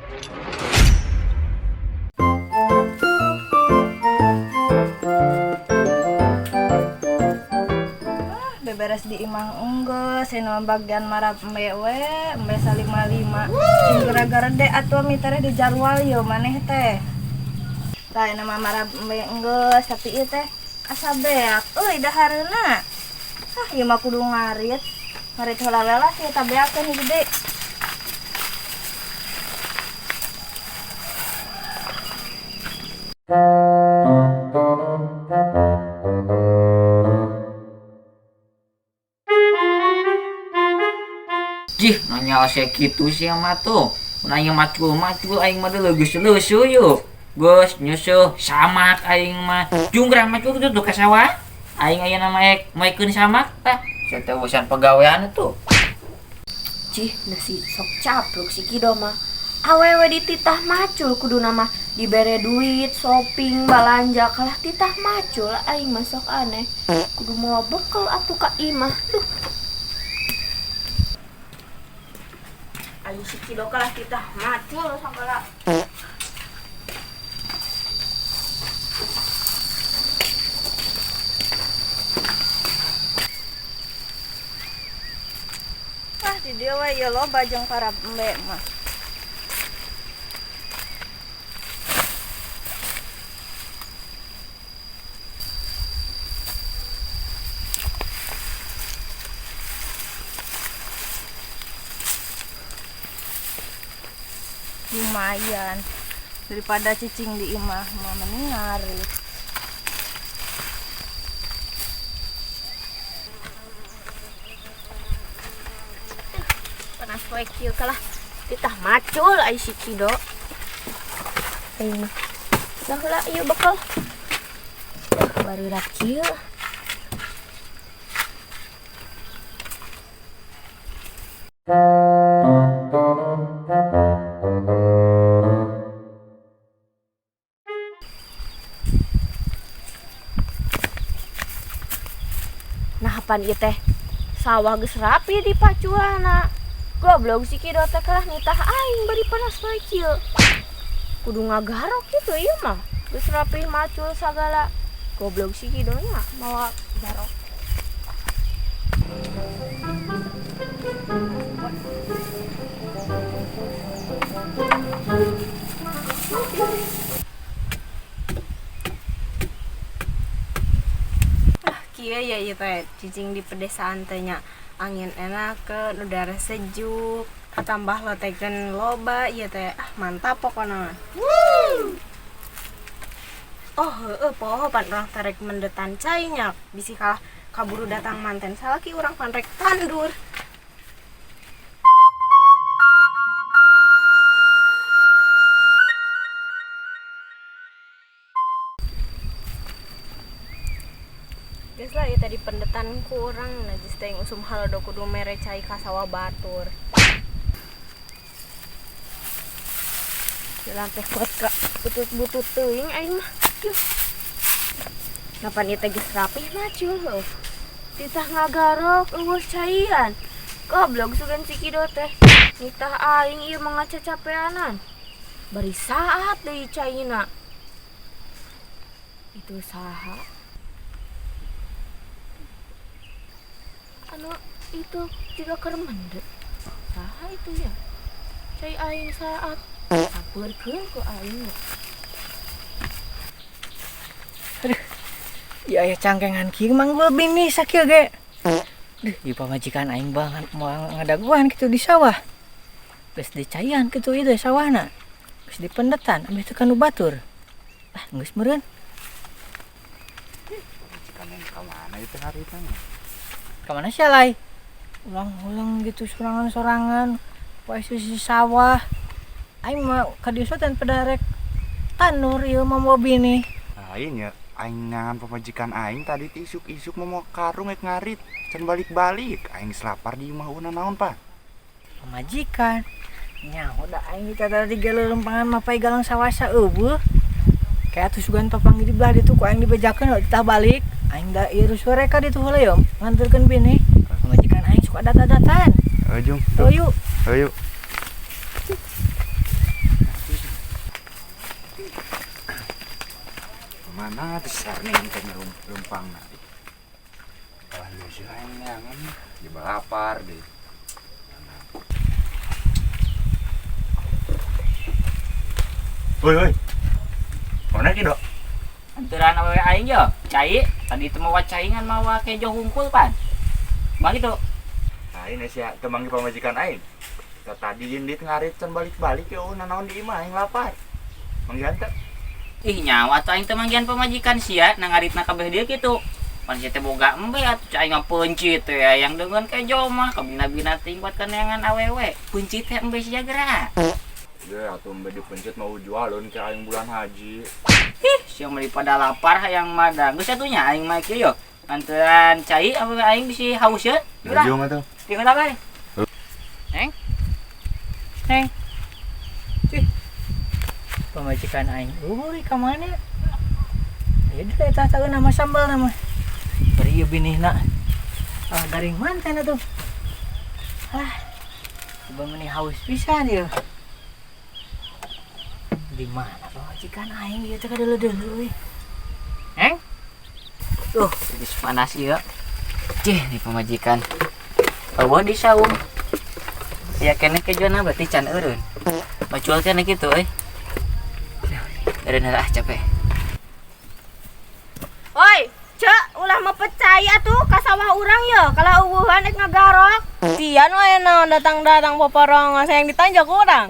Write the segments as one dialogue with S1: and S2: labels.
S1: Beberes di imah enggeus, anu bagian marab embe we, embe 55. Sing gara-gara de atuh mitere di jarwal yo maneh teh. Tah nama marab embe enggeus, tapi ieu teh asa beak euy dahareuna. Ah, ieu mah kudu ngarit. Ngarit heula we lah ieu tabeakeun gede.
S2: Jih, nanya saya kitu sih mah tuh. Nanya macul-macul aing mah deuleu geus leuseut yeuh. Geus nyeuseut samak aing mah. Junggrang macul tuh ka sawah. Aing aya nama ek maekeun samak tah. Saya teh urusan pagawean tuh.
S3: Cih, nasi sok capruk si Kido mah. Awewe dititah macul kuduna mah dibere duit, shopping, balanja kalah titah macul aing mah sok aneh. Kudu mawa bekal atuh ka imah. Duh. Aing si Kido kalah titah macul sagala.
S1: Ah, di dieu we ieu loba jeung para embe mah. Lumayan daripada cicing di imah mah mending ngarit.
S3: Panas poe kieu kalah titah macul ai si Kido. Aing mah. Nah heula ieu bekal. Barudak kieu. Nah, pan ieu teh sawah geus rapi di pacuana. Goblok si Kido teh kalah nitah aing bari panas poe kieu. Kudu ngagarok kitu ieu mah. Geus rapi macul sagala. Goblok si Kido nya mawa garok.
S1: Kieu ya ieu teh cicing di pedesaan teh nya. Angin enakeun, udara sejuk, tambah lotekeun loba ieu teh. Ah, mantap pokona mah. Oh, heueuh poho pan urang teh rek mendetan cai nya. Bisi kalah kaburu datang manten salaki urang pan rek tandur. Geus lah ieu tadi pendetan ku urang najis teh usum halodo kudu mere cai ka sawah batur.
S3: Jalan teh kuat ka butut-butut teuing aing mah. Yuh. Napan ieu teh geus rapih macul heuh. Titah ngagarok eueuh caian. Goblok sugan si Kido teh. Nitah aing ieu mah ngacacapeanan. Bari saat deui caina. Itu saha? Anu itu juga keur mendek. Saha itu ya? Cai aing saat sapeurkeun ku aing.
S4: Aduh, ya aya cangkengan kieu manggul bini sakieu ge. Duh, ieu pamajikan aing banget moal ngadaguan kitu di sawah. Geus dicaian kitu ieu teh sawahna. Geus dipendetan ameh teh kanu batur. Ah, geus meureun.
S5: Pamajikan aing ka mana ieu teh harita mah?
S4: Ka mana sia lai? Ulang-ulang gitu sorangan-sorangan poe sisi sawah. Aing mah ka dieu teh pada rek tanur ieu mah moal bini.
S5: Lain ya, aing ngangan pamajikan aing tadi teh isuk-isuk mau karung rek ngarit, can balik-balik. Aing selapar di imah una naon, Pak?
S4: Pamajikan. Nyaho da aing teh tadi galelempangan mah pai galang sawah saeuweuh. Kayak atuh sugan papanggih di belah ditu ku aing dibejakeun tah balik. Aing da ieu sore ka ditu heula yo nganterkeun bini. Pamajikan aing suka data-datan.
S5: Ayo, Jung.
S4: Ayo.
S5: Ayo. Mana besar nih teh lempang na. Kalah leuseut aing neangan. Coba lapar deh. Woi woi. Mana ki, Dok?
S2: Anturan awewe aing yo, cai. Tadi teu mawa caingan mawa kejo hungkul pan. Bang itu.
S5: Aing sia teu manggih pamajikan aing. Kita tadi indit ngarit can balik-balik yo nanaon di imah aing lapar. Manggihan teu?
S2: Ih nyawa atuh aing teu manggihan pamajikan sia na ngaritna kabeh dieu kitu. Pan sia teh boga embe atuh cai aing peuncit teh yang dengan kejo mah kabina-bina teuing buat keneangan awewe. Peuncit teh embe sia geura.
S5: Ya atuh embe dipencet mau jualun ke aing bulan haji.
S2: Ih, sia mah pada lapar hayang madang. Geus atuh nya aing mah kieu yo. Anturan cai awewe aing bisi haus ye. Ulah.
S5: Jung atuh.
S2: Tinggal apa?
S4: Neng. Neng. Cih. Pamajikan aing euy ka mana? Aya deui eta taeun nama sambal nama. Bari ieu binihna. Ah garing manten atuh. Ah. Coba meni haus pisan ieu. Di mana pamajikan aing ieu teh kadeuleu-deuleu euy. Neng.
S2: Tuh, geus panas ieu. Cih, nih pamajikan. Eueuh di saung. Ya keneh kejona berarti can eureun. Bacul keneh kitu euy. Eureun heula ah capek.
S3: Oi, cek ulah mau percaya tuh ka sawah urang ye kalau eueuhan rek ngagarok.
S1: Sian we naon datang-datang poporongan sayang ditanjak urang.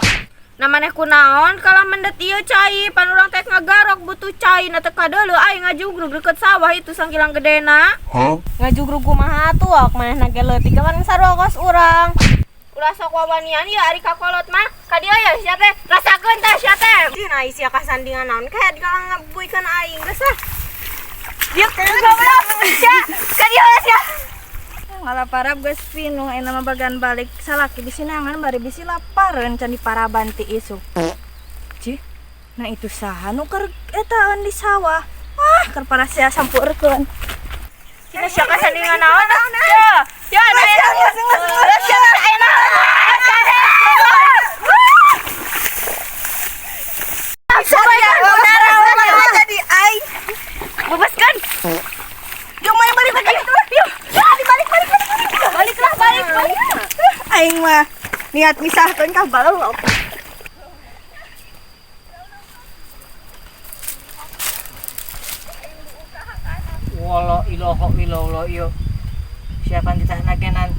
S3: Nah maneh kunaon kalau mendet ieu cai pan urang teh ngagarok butuh cai na teu kadeuleu aing ngajugrug deket sawah itu sangkilang gedena.
S5: Huh?
S1: Ngajugrug kumaha atuh ak manehna ge leutik kapan sarua kos urang.
S3: Ulah sok wawanian ieu ari ka kolot mah ka dieu ya sia teh rasakeun teh sia teh.
S1: Ih nah sia kasandingan naon kayak dikalang ngabuikeun aing geus ah. Dieu goblok sia ka dieu sia. Ngalaparap geus pinuh ayeuna mah bagan balik salaki bisi nangan bari bisi lapareun can diparaban ti isuk. Cih, nah itu saha nu keur etaeun di sawah. Ah, keur parasea sampurkeun.
S3: Sia sia kasandingan naon ah. Ya, ya, ya, ya, ya,
S1: jadi aing.
S3: Bebaskan.
S1: Yuk, main balik balik. Yuk, balik balik balik. Baliklah balik balik. Aing mah niat misahkeun ka balok.
S4: Wala ilaha illallah ieu. Siapa ditah nagenan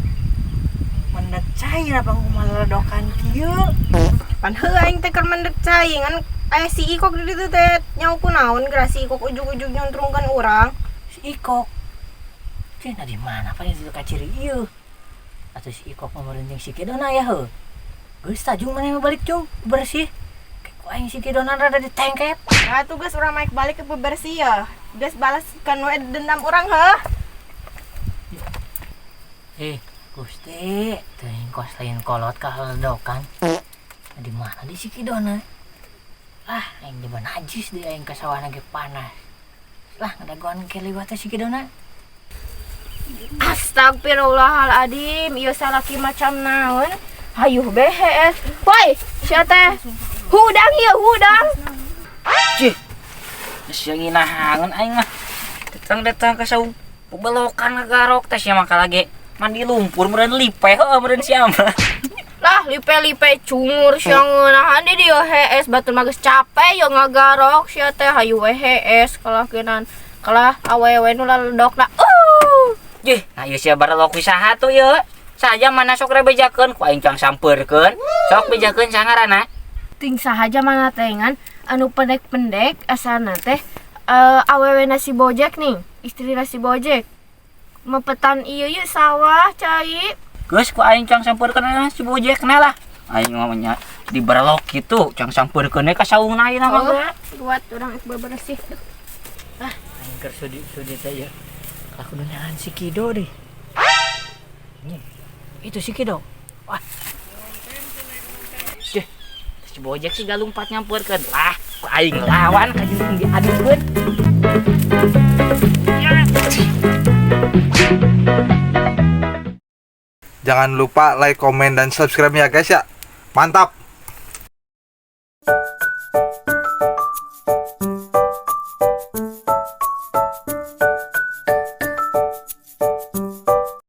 S4: mendet cai apa ngumaledokan kieu.
S1: Pan heuh aing teh keur mendet cai ngan aya si Ikok di ditu teh nyaho kunaon geura si Ikok ujug-ujug nyuntrungkeun urang.
S4: Si Ikok. Cih, nah di mana pan itu kaciri ieu? Atuh si Ikok mah meureun jeung si Kidona ya heuh. Geus tah jung maneh mah balik jung bersih. Ku aing si Kidona rada ditengkep.
S1: Nah tuh geus urang naik balik ke bebersih ya. Geus balaskan we dendam urang heuh.
S4: Gusti, teuing kos lain kolot kahaledokan. Nah, di mana di si Kidona? Ah, aing coba najis deh aing ka sawahna ge panas. Lah ngadagoan ke liwat teh si Kidona.
S3: Astagfirullahaladzim, ieu salaki macam naon? Hayuh behes. Woi, sia teh. Hudang ieu, hudang.
S2: Cih. Geus nginahangeun aing mah. Datang-datang ka saung bebelokan ngagarok teh sia mah kalage mandi lumpur meureun lipe heuh meureun sia mah.
S3: Lah lipe-lipe cungur sia ngeunahan di dieu hees batur mah geus capek yo ngagarok sia teh hayu we hees kalah geunan. Kalah awewe nu laledokna.
S2: Jih, nah ieu sia barelok saha tuh ieu? Saja mana sok rebejakeun ku aing cang sampeurkeun. Sok bejakeun sangarana.
S3: Ting sahaja mana teh ngan anu pendek-pendek asalna teh awewe nasi bojek nih, istri nasi bojek. Mepetan ieu ieu sawah cai.
S2: Geus ku aing cang sampeurkeun si bojekna lah. Aing mah nya di barelok kitu cang sampeurkeun ka saungna ayeuna mah geus.
S3: Buat urang ek bebersih.
S4: Ah, aing keur sudi-sudi teh ieu. Aku neangan si Kido deh. Ini, itu si Kido. Wah.
S2: Cih, si bojek sih galumpat nyampeurkeun. Lah, ku aing lawan ka jeung diadukeun.
S6: Jangan lupa like, komen, dan subscribe ya guys ya. Mantap!